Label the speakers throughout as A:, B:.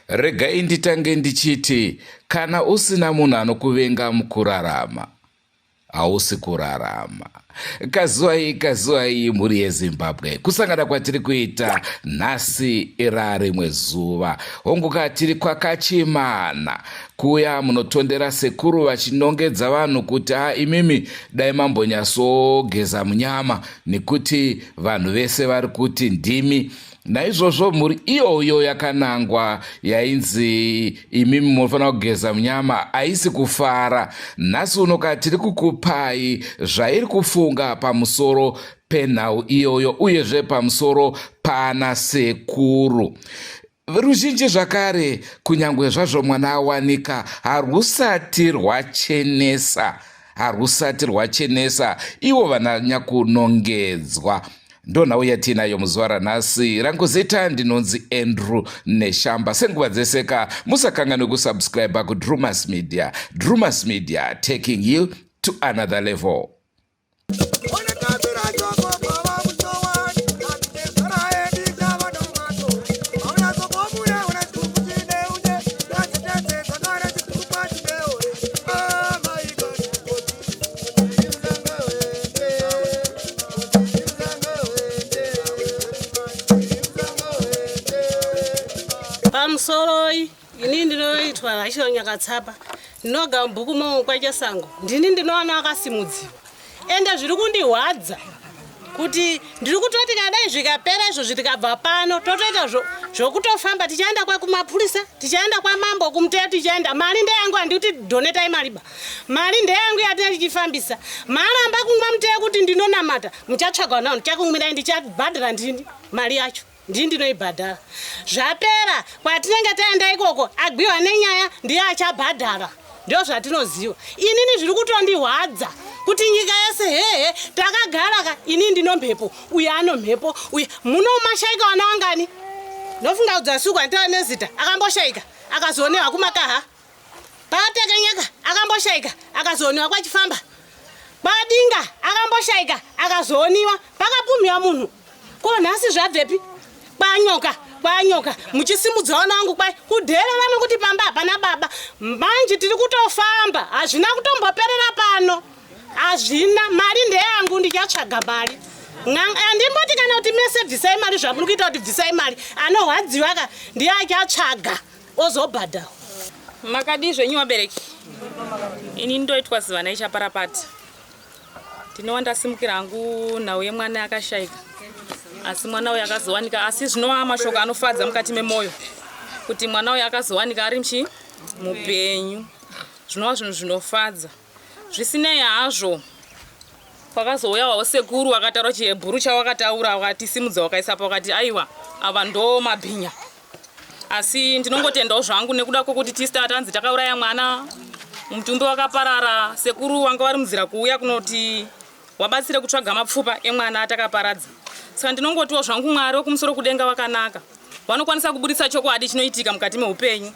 A: Regai nditange ndichiti kana usina munhu anokuvenga mukurarama hausi kurarama. Kazuwai kazuwai mhuri yeZimbabwe, kusangana kwatiri kuita nhasi rarimwe zuva. Hongu tiri kwakachimana kuya munotondera sekuru vachinongedza vanhu kuti a imimi dai mambonyatsogeza munyama nekuti vanhu vese vari kuti ndimi. Naizvozvo mhuri iyoyo yakanangwa yainzi imimi munofanira kugeza munyama haisi kufara. Nhasi uno ka tiri kukupai zvairi kufunga pamusoro penhau iyoyo uyezve pamusoro pana sekuru. Ruzhinji zvakare kunyangwe zvazvo mwana awanika harwusati rwachenesa harwusati rwachenesa ivo vana nyakunongedzwa. Ndonhau yatiinayo muzuva ranhasi. Rangu zita ndinonzi Andrew Neshamba. Senguva dzeseka musakanganwe kusubscribe kuDrumas Media. Drumas Media taking you to another level.
B: Pamusoroi, ini ndinoitwa Rachel Nyakatsapa, ndinoga mubhuku momo kwaChasango. Ndini ndinowana akasimudziwa, ende zviri kundihwadza kuti ndiri kutoti kadai zvikapera izvozvi tikabva pano totoita zvokutofamba tichaenda kwakumapurisa tichaenda kwamambo kumuteyo tichaenda mari ndeyangu handikuti donetai mari ba Mari ndeyangu yatina tichifambisa. Maramba kumwa muteyo kuti ndinonamata, muchatsvagwa nawo ndichakumwirai ndichabhadhara ndini mari yacho. Ndini ndinoibhadhara. Zvapera kwatinenge taenda ikoko agwiwa nenyaya ndiye achabhadhara. Ndizvo zvatinoziva. Inini zviri kutondihwadza kuti nyika yese hehe takagara ka ini ndino mhepo uye ano mhepo uye muno mashaika vana wangani ndofunga kudzasuku handitava nezita akamboshaika akazoonewa kumakaha Patekenyeka akamboshaika akazooniwa kwachifamba. Kwadinga akamboshaika akazooniwa pakapumhiwa munhu. Ko nhasi zvabvepi? Kwanyoka, kwanyoka muchisimudza vana vangu kwai kudherera nokuti pamba hapana baba. Manje tiri kutofamba hazvina kutomboperera pano. Hazvina mari ndeyangu ndichatsvaga mari. Handimboti kana kuti mese bvisai mari zvamuri kuita kuti bvisai mari. Anorwadziwa ka ndiye achatsvaga. ozobhadhara.
C: Makadii zvenyu vabereki? Ini ndoitwa Zivanai Chaparapati. Ndinova ndasimukira hangu nhau yemwana akashaika asi mwana uyu akazowanika asi zvinova mashoko anofadza mukati memoyo kuti mwana uyu akazowanika ari mchi mupenyu zvinova zvinhu zvinofadza zvisinei hazvo Kwakazouyawo sekuru wakataura chihebhuru chawakataura wakatisimudza wakaisa wakati aiwa ava ndo mabhinya. Asi ndinongotendawo zvangu nekuda kwekuti tista tanzi takauraya mwana mutumbi wakaparara sekuru wanga vari munzira kuuya kunoti wabatsire kutsvaga mapfupa emwana atakaparadza. Saka ndinongotiwo zvangu Mwari wekumusoro kudenga wakanaka. Vanokwanisa kuburitsa chokwadi chinoitika mukati meupenyu.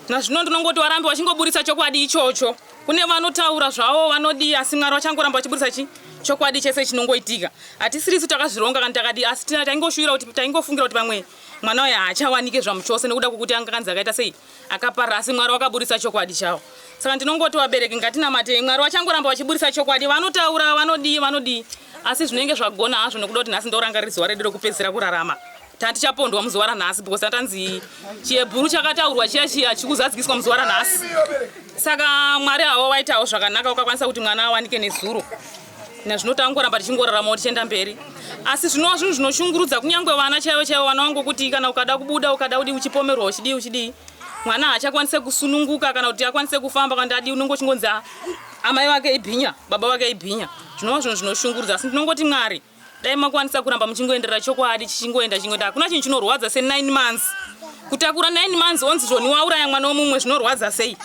C: Nazvino ndinongoti varambe vachingoburitsa chokwadi ichocho. Kune vanotaura zvavo vanodii asi Mwari vachangoramba vachiburitsa chi chokwadi chese chinongoitika. Hatisirisu takazvironga kana takadii asi tina taingoshuwira kuti taingofungira kuti pamwe mwana uyu haachawanike zvamuchose nekuda kwekuti anga kanzi akaita sei akaparara asi Mwari vakaburitsa chokwadi chavo. Saka ndinongoti vabereki ngatinamatei Mwari vachangoramba vachiburitsa chokwadi vanotaura vanodii vanodii asi zvinenge zvagona hazvo nekuda kuti nhasi ndorangarira zuva redu rekupedzisira kurarama. Tandichapondwa muzuva ranhasi because tatanzi chihebhuru chakataurwa chiya chiya chikuzadzikiswa muzuva ranhasi. Saka Mwari havo waitawo zvakanaka ukakwanisa kuti mwana awanike nezuro. Nazvino tangoramba tichingoraramawo tichienda mberi. Asi zvinova zvinhu zvinoshungurudza kunyange vana chaivo chaivo vana vangu kuti kana ukada kubuda ukada kudii uchipomerwa uchidii uchidii mwana haachakwanise kusununguka kana kuti akwanise kufamba kana kuti adii unenge uchingonzi amai vake ibhinya baba vake ibhinya zvinova zvinhu zvinoshungurudza asi ndinongoti Mwari Dai makwanisa kuramba muchingoenderera chokwadi chichingoenda chingoenda. Hakuna chinhu chinorwadza se 9 months. Kutakura 9 months onzi zvoni wauraya mwana womumwe zvinorwadza sei?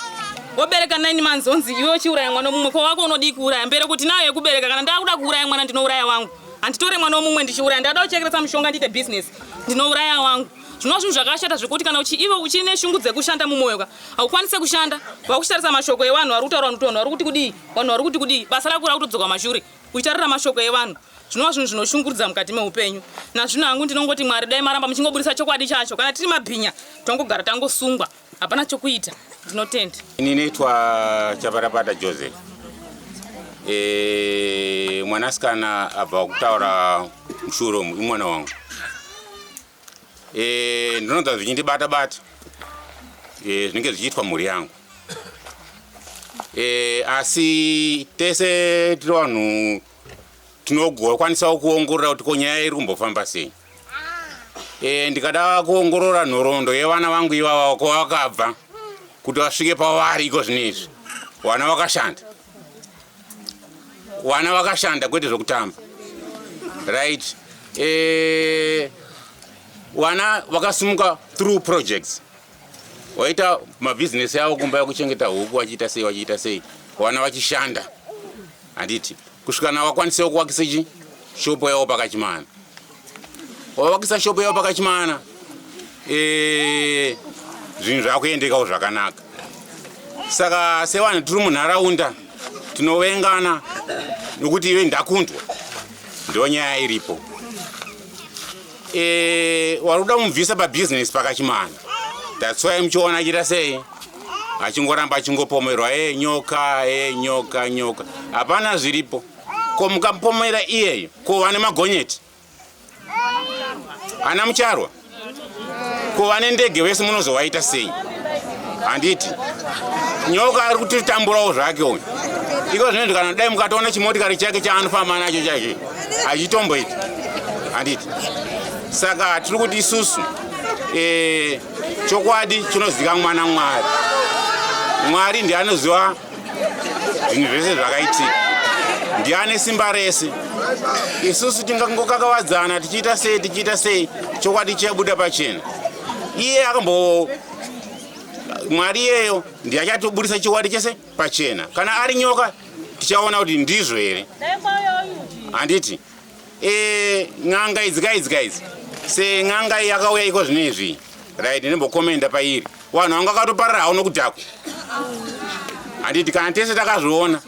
C: Wobereka 9 months onzi iwe uchiuraya mwana womumwe ko wako unodii kuuraya mbere kuti nayo yekubereka kana ndakuda kuuraya mwana ndinouraya wangu. Handitore mwana womumwe ndichiuraya ndada kuchekeresa mushonga ndiite business ndinouraya wangu. Zvinova zvinhu zvakashata zvekuti kana uchi iwe uchine shungu dzekushanda mumwoyo ka haukwanise kushanda wakuchitarisa mashoko evanhu vari kutaura kuti vanhu vari kuti kudii vanhu vari kuti kudii basa rako rakutodzoka mashure. Kuitarira mashoko evanhu zvinova zvinhu zvinoshungurudza mukati meupenyu. Nazvino hangu ndinongoti Mwari dai maramba muchingoburitsa chokwadi chacho. Kana tiri mabhinya tongogara tangosungwa hapana chokuita. Ndinotenda.
D: Ini naitwa Chaparapata Joseph. E, mwanasikana abva kutaura mushure umu imwana wangu. E, ndinonzwa zvichindibata bata e, zvinenge zvichiitwa mhuri yangu e, asi tese tiri vanhu tinokwanisawo kuongorora kuti ko nyaya iri kumbofamba sei e, ndikada kuongorora nhoroondo yevana vangu ivava ko vakabva kuti vasvike pavari iko zvino izvi vana vakashanda vana vakashanda kwete zvekutamba right e, vana vakasimuka through projects waita mabhizinesi yavo kumba yekuchengeta huku vachiita sei vachiita sei vana vachishanda handiti kusvika na vakwanisewo kuvakisa chi shopo yavo pakachimana wavakisa shopo yavo pakachimana e, zvinhu zvakuendekawo zvakanaka saka sevanhu tiri munharaunda tinovengana nokuti ive ndakundwa ndonyaya iripo e, wari kuda kumubvisa pabhizinesi pakachimana that's why muchiona achiita sei achingoramba achingopomerwa e nyoka e nyoka nyoka hapana zviripo ko mukamupomera iyeyo ko vane magonyeti ana mucharwa ko vane ndege vese munozovaita sei handiti nyoka ari kutitamburawo zvake uyu iko zvinoiti kana dai mukatoona chimotikari chake chaanofamba nacho chake hachitomboiti handiti saka tiri kuti isusu e, chokwadi chinozikamwa namwari mwari ndiye anoziva zvinhu zvese zvakaitika ndiye ane simba rese isusu tingangokakavadzana tichiita sei tichiita sei chokwadi chichabuda pachena iye akambo mwari iyeyo ndiye achatobudisa chokwadi chese pachena kana ari nyoka tichaona kuti ndizvo here handiti e, n'anga idzi ka idzi ka idzi sen'anga yakauya iko zvino izvi right ndimbokomenda pairi vanhu vanga vakatoparara havo nokudhakwa handiti kana tese takazviona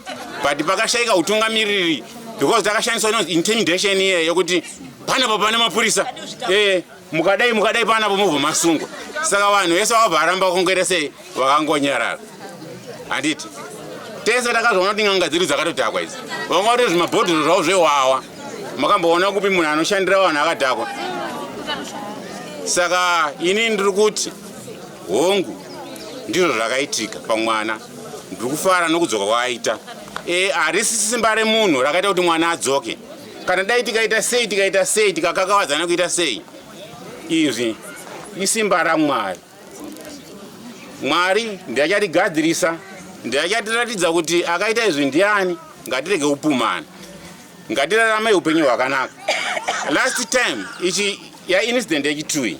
D: but pakashaika utungamiriri because takashandiswa inonzi intimidation iye yokuti panapo pane mapurisa e, mukadai mukadai panapo mobva masungwa saka vanhu vese vakabva varamba kungoita sei vakangonyarara handiti tese takazviona kuti n'anga dzedu dzakatodhakwa idzi vanga vatori zvimabhodhoro zvavo zvewawa makamboona kupi munhu anoshandira vanhu akadhakwa saka ini ndiri kuti hongu ndizvo zvakaitika pamwana ndiri kufara nokudzoka kwaaita e, harisi simba remunhu rakaita kuti mwana adzoke kana dai tikaita sei tikaita sei tikakakavadzana kuita sei izvi isimba ramwari Mwari ndiye achatigadzirisa, ndiye achatiratidza kuti akaita izvi ndiani. Ngatirege kupumana, ngatiratame upenyu hwakanaka. Last time ichi yaincident yechitui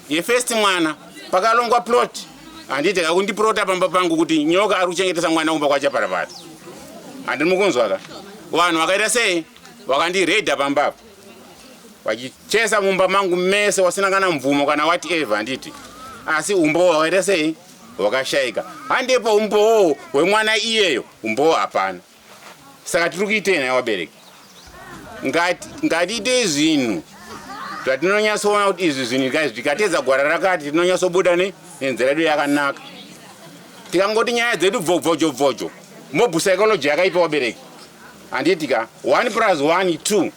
D: yefirst mwana pakalongwa plot handiti kakundiprota pamba pangu kuti nyoka ari kuchengetesa mwana kumba kwachaparapata handiri mukunzwa ka vanhu vakaita sei vakandiredha pamba apo vachichesa mumba mangu mese wasina kana mvumo kana whatever handiti asi umbo wakaita sei wakashaika handepo umbowo hwemwana iyeyo umbowo hapana saka tiri kuitei nhai wabereki ngatiitei zvinhu zvatinonyatsoona kuti izvi zvinhu guys tikatedza gwara rakati tinonyatsobuda nenzira yedu yakanaka tikangoti nyaya dzedu bvobvojo bvojo mob psychology yakaipa wabereki handiti ka 1 plus 1 2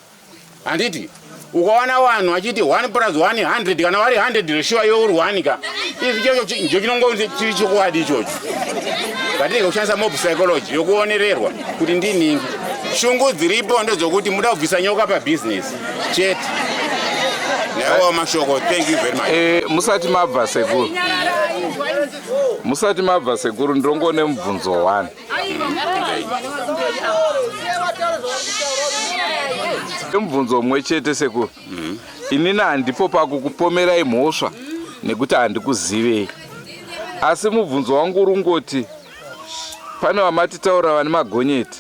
D: handiti ukaona vanhu vachiti 1 plus 1 100 kana vari 100 shuwa iwe uri 1 ka izvi chocho njo chinongo chiri chokwadi ichocho ngatirege kushandisa mob psychology yokuonererwa kuti ndiningi shungu dziripo ndedzokuti muda kubvisa nyoka pabhizinesi chete naiwawo mashoko thank you very much
A: e, musati mabva sekuru musati mabva sekuru ndongone mubvunzo 1 mubvunzo mumwe chete sekuru inini handipo pakukupomerai mhosva nekuti handikuzivei asi mubvunzo wangu uri ungoti pane vamatitaura vane magonyeti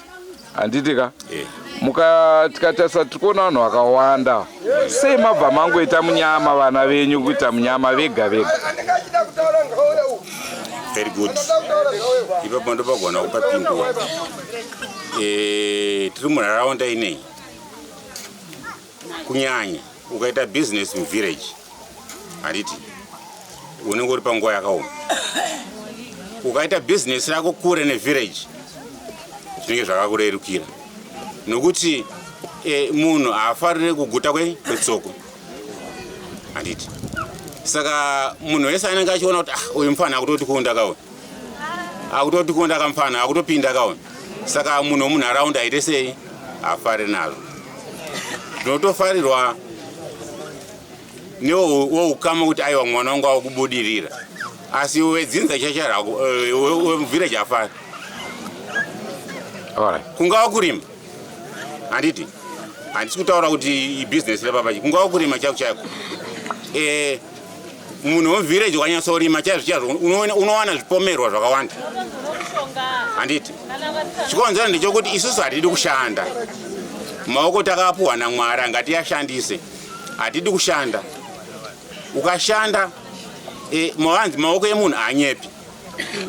A: handiti ka
D: Eh.
A: muka tikatarisa tiri kuona vanhu vakawanda sei mabva mangoita munyama vana venyu kuita munyama vega vega
D: very good ipapo ndopagona kupapindura Eh, tiri munharaunda inei kunyanya ukaita business muvillage handiti unenge uri panguva yakaoma ukaita bhizinesi rako kure nevillage zvinenge zvakakurerukira nokuti e, munhu haafarire kuguta kwetsoko handiti saka munhu wese anenge achiona kuti ah, uyu mufana akutoti kuunda kauyu akutoti kuunda kamufana akutopinda kauyu saka munhu wemunharaunda aite sei haafari nazvo ndinotofarirwa neweukama kuti aiwa mwana wangu akubudirira asi wedzinza chachara wemuvhireji afari
A: Alright.
D: kungava kurima handiti handisi kutaura kuti ibhizinesi repapachi kungava kurima chaiko chaiko Eh, munhu wemuvhireji ukanyatsorima chaizvo chaizvo unowana zvipomerwa zvakawanda handiti chikonzero ndechekuti isusu hatidi kushanda maoko takapuhwa namwari ngatiyashandise hatidi kushanda ukashanda e, mawanzi maoko emunhu haanyepi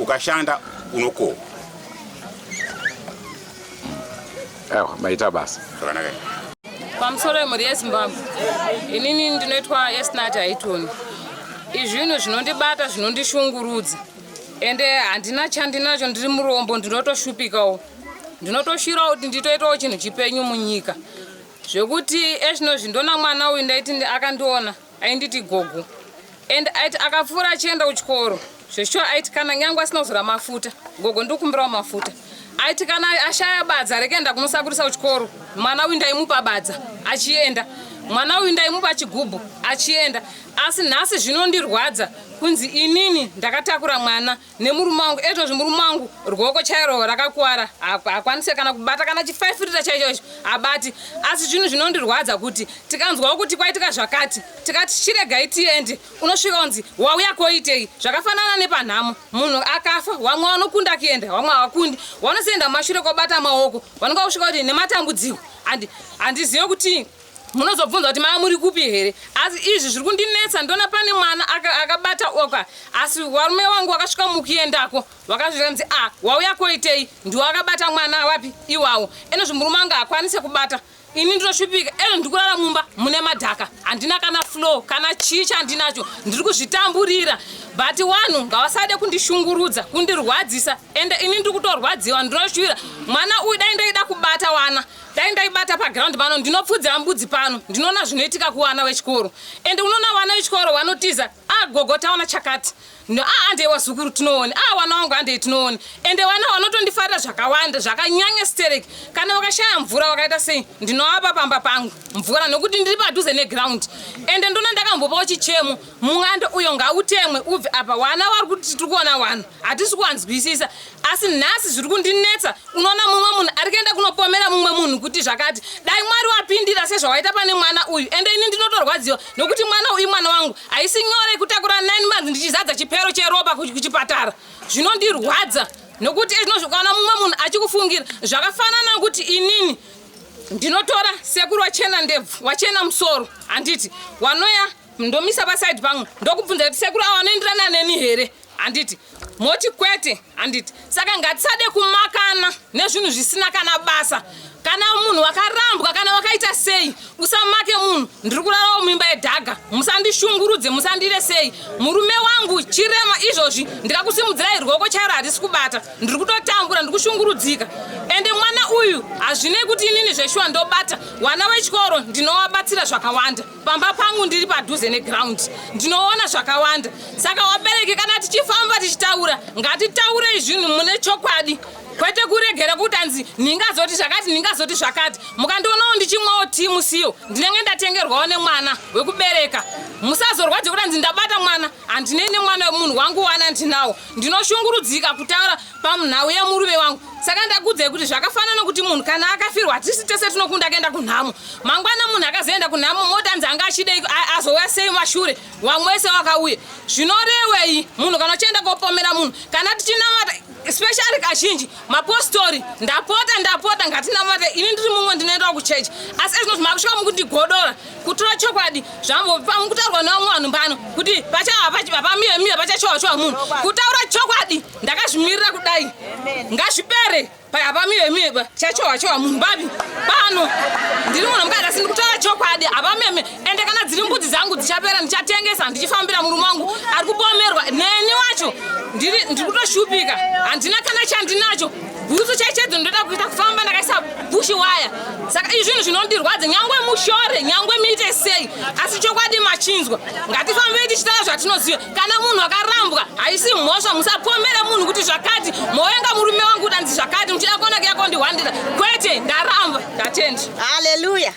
D: ukashanda unokohwa
A: aiwa maita basa
D: zvakanaka
E: pamusoro yemhuri yezimbabwe inini ndinoitwa esnat haitoni izvinhu zvinondibata zvinondishungurudza ende handina chandinacho ndiri murombo ndinotoshupikawo ndinotoshirawo kuti nditoitawo chinhu chipenyu munyika zvekuti ezvinozvi ndona mwana uyu ndaiti akandiona ainditi gogo and aiti akapfuura achienda kuchikoro zveshuwa aiti kana nyange asina kuzora mafuta gogo ndikumbirawo mafuta aiti kana ashaya badza rekuenda kunosakurisa kuchikoro mwana uyu ndaimupa badza achienda mwana uyu ndaimupa chigubhu achienda asi nhasi zvinondirwadza kunzi inini ndakatakura mwana nemurume wangu ezvozvi murume wangu ruoko chairo rakakuwara hakwanise kana kubata kana chifaifirita chaicho icho habati asi zvinhu zvinondirwadza kuti tikanzwawo kuti kwaitika zvakati tikati chiregai tiende unosvika unzi wauya koitei zvakafanana nepanhamo munhu akafa vamwe vanokunda kuenda vamwe havakundi vanosienda mumashure kobata maoko vanonga kusvika kuti nematambudziko handizive kuti munozobvunza kuti maa muri kupi here asi izvi zviri kundinetsa ndona pane mwana akabata oka asi varume vangu vakasvika mukuendako vakazvikanzi a wauya koitei ndiwo akabata mwana wapi iwawo ene zvimurume angu haakwanise kubata ini ndinoshupika ene ndikurara mumba mune madhaka handina kana flow kana chii chandinacho ndiri kuzvitamburira but vanhu ngavasade kundishungurudza kundirwadzisa ende ini ndiri kutorwadziwa ndinoshuvira mwana uyu dai ndaida kubata wana dai ndaibata pagiraundi pano ndinopfudzira mbudzi pano ndinoona zvinoitika kuvana vechikoro ende unoona vana vechikoro vanotiza a gogo taona chakati a handei wazukuru tinoone a wana wangu handei tinoone ende vana vanotondifarira zvakawanda zvakanyanya stereki kana vakashaya mvura vakaita sei ndinovapa pamba pangu mvura nokuti ndiri padhuze negiraundi ende ndona ndakambopawo chichemo mung'ando uyo ngautemwe ubve apa wana vari kuti tiri kuona wana hatisi kuwanzwisisa asi nhasi zviri kundinetsa unoona mumwe munhu ari kuenda kunopomera mumwe munhu kuti zvakati dai mwari wapindira sezvawaita pane mwana uyu ende ini ndinotorwadziwa nokuti mwana uyu mwana wangu haisi nyore kutakura 9 months ndichizadza chipero cheropa kuchipatara zvinondirwadza nokuti ezvinozvikaona mumwe munhu achikufungira zvakafanana kuti inini ndinotora sekuru wachena ndebvu wachena musoro handiti wanoya ndomisa pasaidi pangu ndokubvunza kuti sekuru ava vanoenderana neni here handiti Moti kwete, handiti? Saka ngatisade kumakana nezvinhu zvisina kana basa. Kana munhu wakarambwa kana wakaita sei, usamake munhu. Ndiri kurarawo muimba yedhaga, musandishungurudze, musandire sei. Murume wangu chirema izvozvi, ndikakusimudzirai ruoko chairo hatisi kubata. Ndiri kutotambura, ndiri kushungurudzika. Ende mwana uyu hazvinei kuti inini zveshuwa ndobata. Wana wechikoro ndinowabatsira zvakawanda. Pamba pangu ndiri padhuze neground, ndinoona zvakawanda. Saka wabereki kana tichifamba tichitaura, ngatitaurei zvinhu mune chokwadi, kwete kuregera kuti anzi ndingazoti zvakati, ndingazoti zvakati. Mukandionawo ndichimwawo tii musiyo, ndinenge ndatengerwawo nemwana wekubereka. Musazorwadze kuti anzi ndabata mwana, handinei nemwana wemunhu wangu, wana ndinawo. Ndinoshungurudzika kutaura pamunhau yemurume wangu. Saka ndakuudzai kuti zvakafanana kuti munhu kana akafirwa, hatisi tese tinokunda kuenda kunhamo. Mangwana munhu akazoenda kunhamo, moti anzi anga achidei, azouya sei mashure, vamwe vese vakauya. Zvinorewei munhu kana uchienda kopomera munhu? Kana tichinamata, especially kazhinji mapostori, ndapota ndapota, ngatinamate. Ini ndiri mumwe ndinoendawo kuchechi, asi ezvinoti makusvika mukundigodora kutora chokwadi zvamukutaurwa nevamwe vanhu pano kuti pachapamiye pachachowa chowa munhu. Kutaura chokwadi ndakazvimirira kudai, ngazvipere hapamiye miye chachowa chowa munhu babi pano. Ndiri munhu mukadzi, asi ndikutaura chokwadi, hapamiye. Ende kana dziri mbudzi dzangu dzichapera, ndichatengesa ndichifambira murume wangu ari kupomerwa. Neni wacho ndiri kutoshupika, handina kana chandinacho, bhutsu chaichedzo ndoda kuita kufamba ndakaisa pushi waya. Saka izvi zvinhu zvinondirwadza, nyangwe mushore, nyangwe muite sei, asi chokwadi machinzwa. Ngatifambei tichitaura zvatinoziva. Kana munhu akarambwa haisi mhosva, musapomere munhu kuti zvakati, movenga murume wangu kuti anzi zvakati, muchida kuona kuyakondihwandira. Kwete, ndaramba, ndatenda.
F: Haleluya.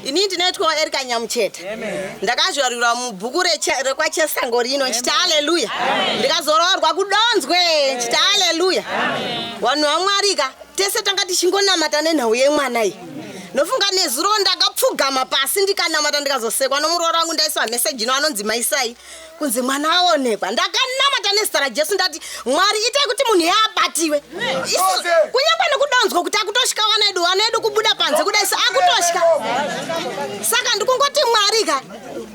F: Ini ndinoitwawo Erika Nyamucheta, ndakazvarirwa mubhuku rekwaChesango rino, nchiti haleluya. Ndikazoroorwa kuDonzwe, nchiti haleluya. Vanhu vaMwarika tese tanga tichingonamata nenhau yemwana iyi. Nofunga nezuro ndakapfugama pasi ndikanamata, ndikazosekwa nomuroora wangu. Ndaiswa meseji ino anonzi Maisai kunzi mwana aonekwa. Ndakanamata nezita raJesu, ndati Mwari itai kuti munhu yaabatiwe. Kunyange nekudonzwa kuti akutosvika vana edu, vana edu kubuda panze kudai so akutosvika. Saka ndikungoti Mwari ka,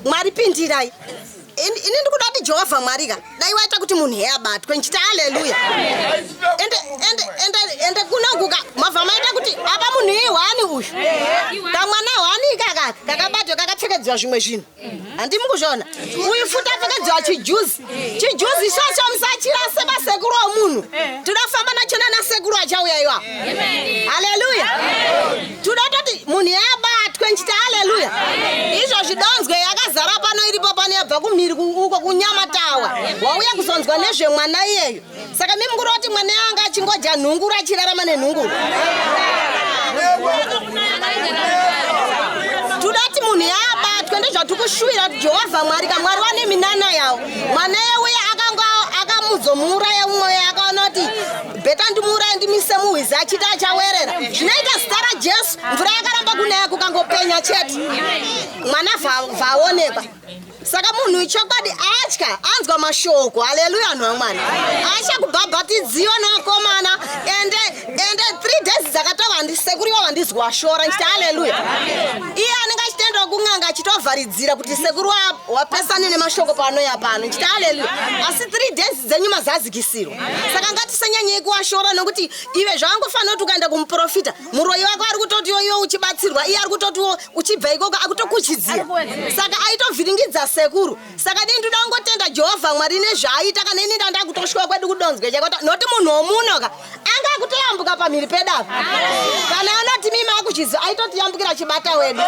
F: Mwari pindirai. Ini ndikuda kuti Jehovha Mwari ka, dai waita kuti munhu heabatwe, nchiti haleluya. Ende kunokuka mabva maita kuti apa munhu ihwani uyu kamwana hwani ikakaka kakabatwa kakapfekedzwa zvimwe zvinhu, handimi kuzviona? Uyu futi apfekedzwa chijuzi, chijuzi ichocho musachirase, basekuru omunhu. Tinofamba nachona nasekuru achauya iwapo. Haleluya. Toda toti munhu yabatwe, nchiti haleluya. Izvo zvidonzwe yakazara pano, iripo pano, yabva kumhiri uko kuNyamatawa, wauya kuzonzwa nezvemwana iyeyo. Saka mi mukuru wati mwana anga achingodya nhunguru, achirarama nenhunguru. Toda kuti munhu yaabatwe, ndozvatikushuvira kuti Jehovha Mwari ka, Mwari wane minana yawo. Mwana yeuya akanga akamuzomuuraya mumwe, akaona kuti better ndimuuraye ndimise muhwizi achiti achawerera. Zvinoita zita raJesu, mvura yakaramba kunaya, kukangopenya chete, mwana vaonekwa. Saka munhu chokwadi atya anzwa mashoko. Haleluya, vanhu vamwari, atya kubhabhatidziwa nevakomana. Ende 3 days dzakatova handisekuru ivo vandizwa shora, nchiti haleluya. Iye anenge achitendawo kun'anga, achitovharidzira kuti sekuru wapesane nemashoko paanoya pano, nchiti haleluya. Asi 3 days dzenyu mazazikisirwa. Saka ngatisanyanyei kuwashora, nokuti ive zvaangofanira kuti ukaenda kumuprofita, muroyi wako ari kutotiwo iwe uchibatsirwa, iye ari kutotiwo uchibva ikoko akutokuchidzira. Saka aitovhiringidza sekuru. Saka dii ndoda kungotenda Jehovha Mwari nezvaaita. Kana ini ndanda kutosvika kwedu kudonzwe chaikota, noti munhu womuno ka anga akutoyambuka pamhiri pedava. Kana anoti mimi akuchizi aitotiyambukira chibata wedu.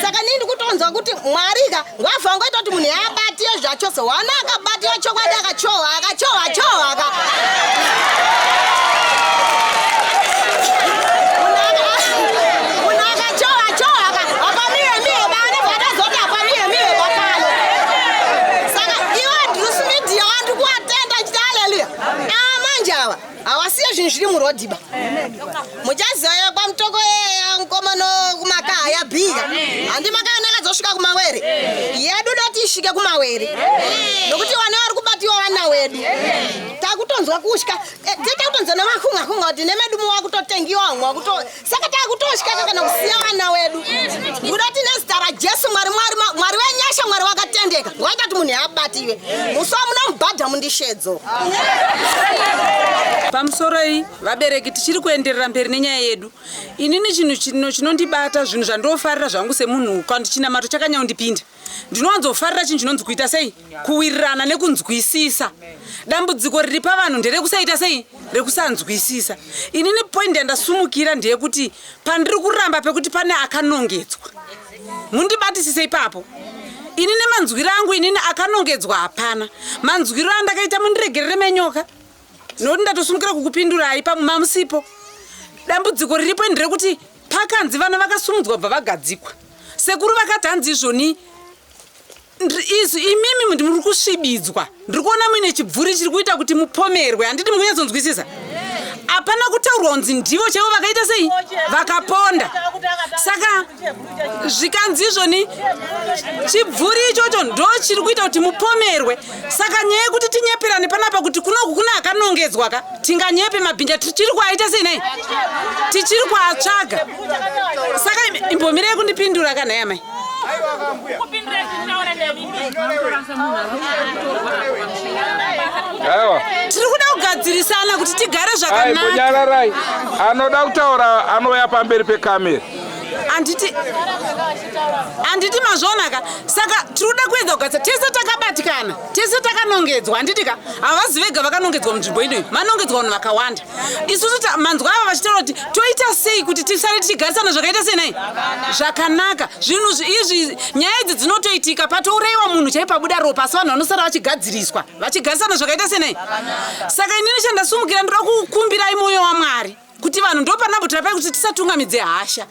F: Saka nii ndikutonzwa kuti Mwari ka ngwavha wangoita kuti munhu yaabatiye zvachose. Wana akabatiwa chokwadi, akachohwa, akachohwa chohwa ka. Munhu akachohwa chohwa ka, hapamiwe miwe bane vadazoti hapamiwe miwe bapano. Saka iwo Druce Media wandi kuwatenda, chiti haleluya. Manje ava hawasiye zvinhu zviri murodhiba. Muchaziva kwamutoko mukomano kumakaha yabhika, handi makaona akazosvika kumawere yedu. Doti isvike kumawere, nokuti vana vari kubatiwa vana wedu. Takutonzwa kutya, titakutonzwa nemakunga kunga kuti nemedu muwakutotengiwa vamwe wakuto. Saka takutotya kana kusiya vana wedu. Kuda tine zita raJesu, Mwari, Mwari, Mwari wenyasha, Mwari wakatendeka, waita kuti munhu yaabatiwe. mukati iwe musi wamunomubhadha mundishedzo.
G: Pamusoroi vabereki, tichiri kuenderera mberi nenyaya yedu. Inini chinhu chino chinondibata, zvinhu zvandinofarira zvangu semunhu kandi chinamato chakanyanyondipinda, ndinowanzofarira chinhu chinonzi kuita sei, kuwirirana nekunzwisisa. Dambudziko riri pavanhu nderekusaita sei, rekusanzwisisa. Inini point yandasumukira ndeyekuti pandiri kuramba pekuti pane akanongedzwa, mundibatisise ipapo. Ini nemanzwiro angu, inini akanongedzwa hapana. Manzwiro andakaita, mundiregerere menyoka nokuti ndatosumukira kukupindurai pamwe mamusipo. Dambudziko riripo nderekuti pakanzi vana vakasumudzwa bva vagadzikwa, sekuru vakati hanzi izvoni isu imimi ndi muri kusvibidzwa, ndiri kuona muine chibvuri chiri kuita kuti mupomerwe. Handiti mukunyatsonzwisisa? Hapana kutaurwa kunzi ndivo chaivo vakaita sei, vakaponda. Saka zvikanzi izvoni chibvuri ichocho ndo chiri kuita kuti mupomerwe. Saka nyaya yekuti tinyeperane panapa kuti kunoku kune akanongedzwa ka, tinganyepe mabhinja tichiri kuaita sei nai, tichiri kuatsvaga. Saka imbomirei kundipindura ka nhai amai.
A: Aiwa,
G: tiri kuda kugadzirisana kuti tigare zvakanaka.
A: Aimbonyararai, anoda kutaura anouya pamberi pekamera.
G: Handiti mazviona ka? Saka tiri kuda kuedza kugadzira tese takabatikana, tese takanongedzwa, handiti ka? Havazi vega vakanongedzwa munzvimbo inoyi, manongedzwa vanhu vakawanda. Isusu manzwa ava vachitaura kuti toita sei kuti tisare tichigarisana zvakaita sei nai zvakanaka. Zvinhu izvi, nyaya idzi dzinotoitika, patourayiwa munhu chai pabuda ropa, asi vanhu vanosara vachigadziriswa, vachigarisana zvakaita sei nai. Saka inini chandasumukira, ndoda kukumbirai mwoyo waMwari kuti vanhu ndo panambotaura pai kuti tisatungamidze hasha,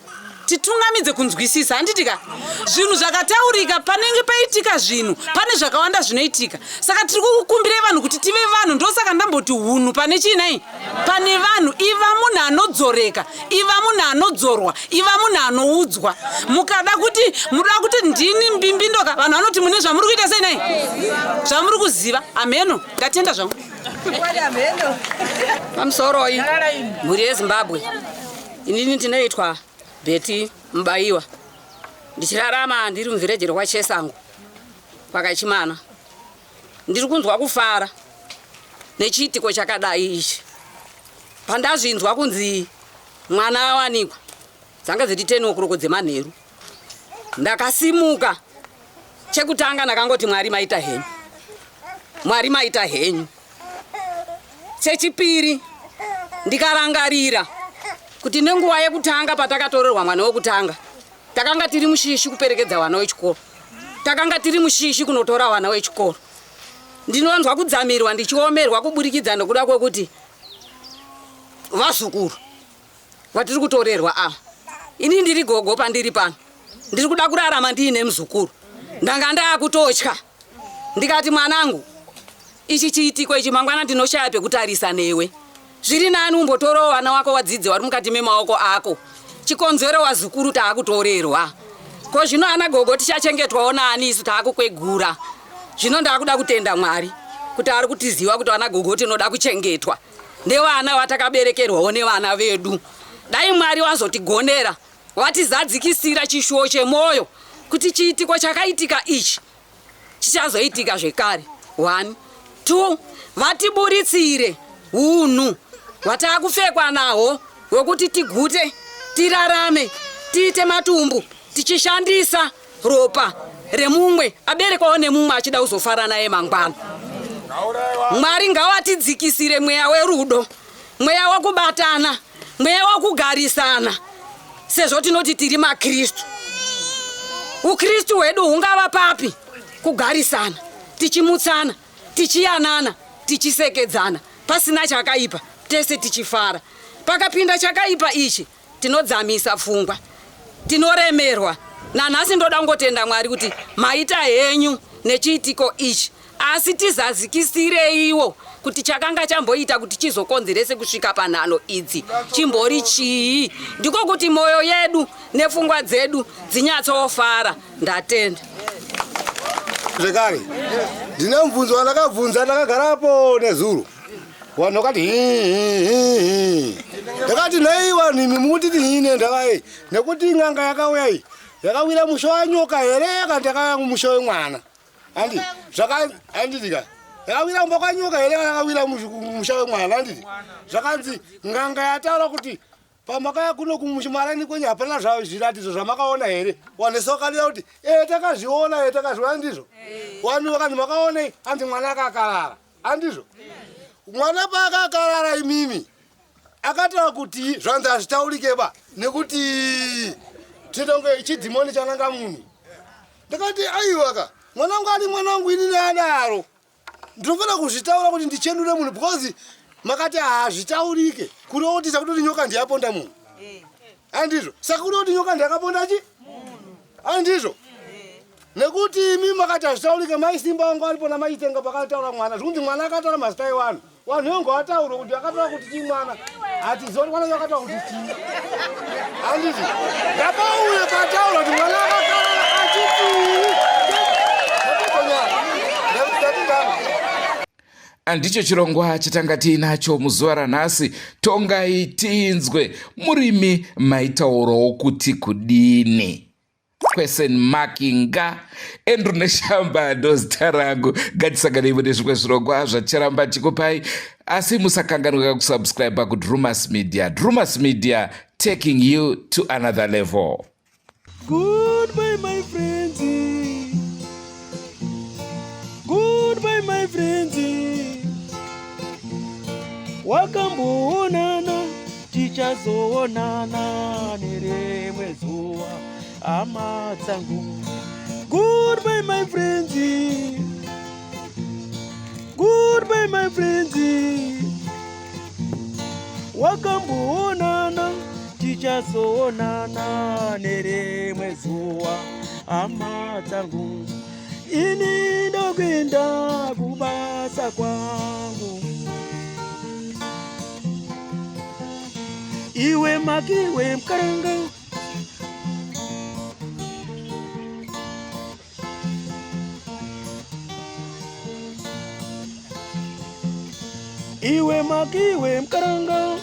G: titungamidze kunzwisisa, handiti ka? Zvinhu zvakataurika, panenge paitika zvinhu, pane zvakawanda zvinoitika. Saka tiri kukukumbirai vanhu kuti tive vanhu. Ndosaka ndamboti hunhu pane chiinai, pane vanhu. Iva munhu anodzoreka, iva munhu anodzorwa, iva munhu anoudzwa. Mukada kuti muda kuti ndini mbimbindoka, vanhu vanoti mune zvamuri kuita sei nai, zvamuri kuziva. Hameno, ndatenda zvangu.
E: Pamusoroi mhuri yeZimbabwe, inini ndinoitwa Bheti Mubayiwa, ndichirarama ndiri muvhireji rokwaChesango kwakaChimana. Ndiri kunzwa kufara nechiitiko chakadai ichi. Pandazvinzwa kunzi mwana awanikwa, dzanga dziri 10 o'clock dzemanheru, ndakasimuka. Chekutanga ndakangoti, "Mwari maita henyu, Mwari maita henyu." Chechipiri, ndikarangarira kuti nenguva yekutanga patakatorerwa mwana wekutanga, takanga tiri mushishi kuperekedza vana wechikoro, takanga tiri mushishi kunotora vana wechikoro. Ndinonzwa kudzamirwa, ndichiomerwa kuburikidza nokuda kwekuti vazukuru vatiri kutorerwa ava. Ini ndiri gogo, pandiri pano ndiri kuda kurarama ndiine muzukuru. Ndanga ndaakutotya, ndikati, "Mwanangu, ichi chiitiko ichi mangwana ndinoshaya pekutarisa newe. Zviri nani umbotorawo vana wako wadzidze vari mukati memaoko ako. Chikonzero wazukuru taakutorerwa, ko zvino ana gogo tichachengetwawo naani isu taakukwegura?" Zvino ndaakuda kutenda Mwari kuti ari kutiziva kuti vana gogo tinoda kuchengetwa nevana vatakaberekerwawo nevana vedu. Dai Mwari wazotigonera, watizadzikisira chishuwo chemwoyo kuti chiitiko chakaitika ichi chichazoitika zvekare. One, two, vatiburitsire unhu hwataakupfekwa nahwo hwekuti tigute, tirarame, tiite matumbu tichishandisa ropa remumwe aberekwawo nemumwe achida kuzofara naye mangwana. Mwari ngawatidzikisire mweya werudo, mweya wekubatana, mweya wekugarisana, sezvo tinoti tiri maKristu. Ukristu hwedu hungava papi? Kugarisana, tichimutsana, tichiyanana, tichisekedzana, pasina chakaipa, tese tichifara. Pakapinda chakaipa ichi, tinodzamisa pfungwa, tinoremerwa. Nanhasi ndoda kungotenda Mwari kuti maita henyu nechiitiko ichi, asi tizazikisireiwo kuti chakanga chamboita kuti chizokonzerese kusvika panhano idzi chimbori chii, ndiko kuti mwoyo yedu nepfungwa dzedu dzinyatsofara. Ndatenda.
H: Zvekare ndine mubvunzo wandakabvunza ndakagarapo nezuro. Vanhu vakati hi. Ndakati, "Nei vanhu imi mukutiti hi nendava yei? Nekuti n'anga yakauya iyi yakawira musha wanyoka here kana yakauya musha wemwana?" Handi zvaka handiti ka yakawira kumba kwanyoka here kana yakawira mumusha wemwana handiti zvakanzi nganga yataura kuti pamakaya kuno kumumarani kwenyu hapana zviratidzo zvamakaona here wanhu wakadira kuti e takazviona e takazviona ndizvo wanhu vakanzi makaonei hanzi mwana akakarara handizvo mwana paakakarara imimi akataura kuti zvanzi hazvitaurike ba nekuti titonge chidhimoni chananga munhu ndakati aiwaka mwana wangu ari mwana wangu inini adaro ndinofanira kuzvitaura kuti ndichenure munhu because makati hazvitaurike kureva kuti sakutoti nyoka ndiyaponda munhu andizvo saka kureva kuti nyoka ndiyakaponda chi andizvo nekuti imi makati hazvitaurike mai simba wangu aripo namaitenga pakataura mwana zvikunzi mwana akataura mazita evanhu vanhu yongo vataure kuti akataura kuti chii mwana hatiziva kuti mwana akataura kuti chii handiti ndapauye pataura kuti mwana akataura achitii
A: Andicho chirongwa chatanga tiinacho muzuva ranhasi. Tongai tinzwe murimi maitaurawo kuti kudini. Question mark nga Andrew Neshamba ndozita rangu. Ngatisanganei mune zvimwe zvirongwa zvacharamba tikupai, asi musakanganwika kusubscribe kuDrumas Media. Drumas Media, taking you to another level.
I: Goodbye my friends. Goodbye my friends. Wakamboonana tichazoonana nerimwe zuva hama dzangu. Goodbye my friends. Goodbye my friends. Wakamboonana tichazoonana nerimwe zuva hama dzangu. Ini ndokuenda kubasa kwangu. Iwe makiwe mkaranga. Iwe makiwe mkaranga.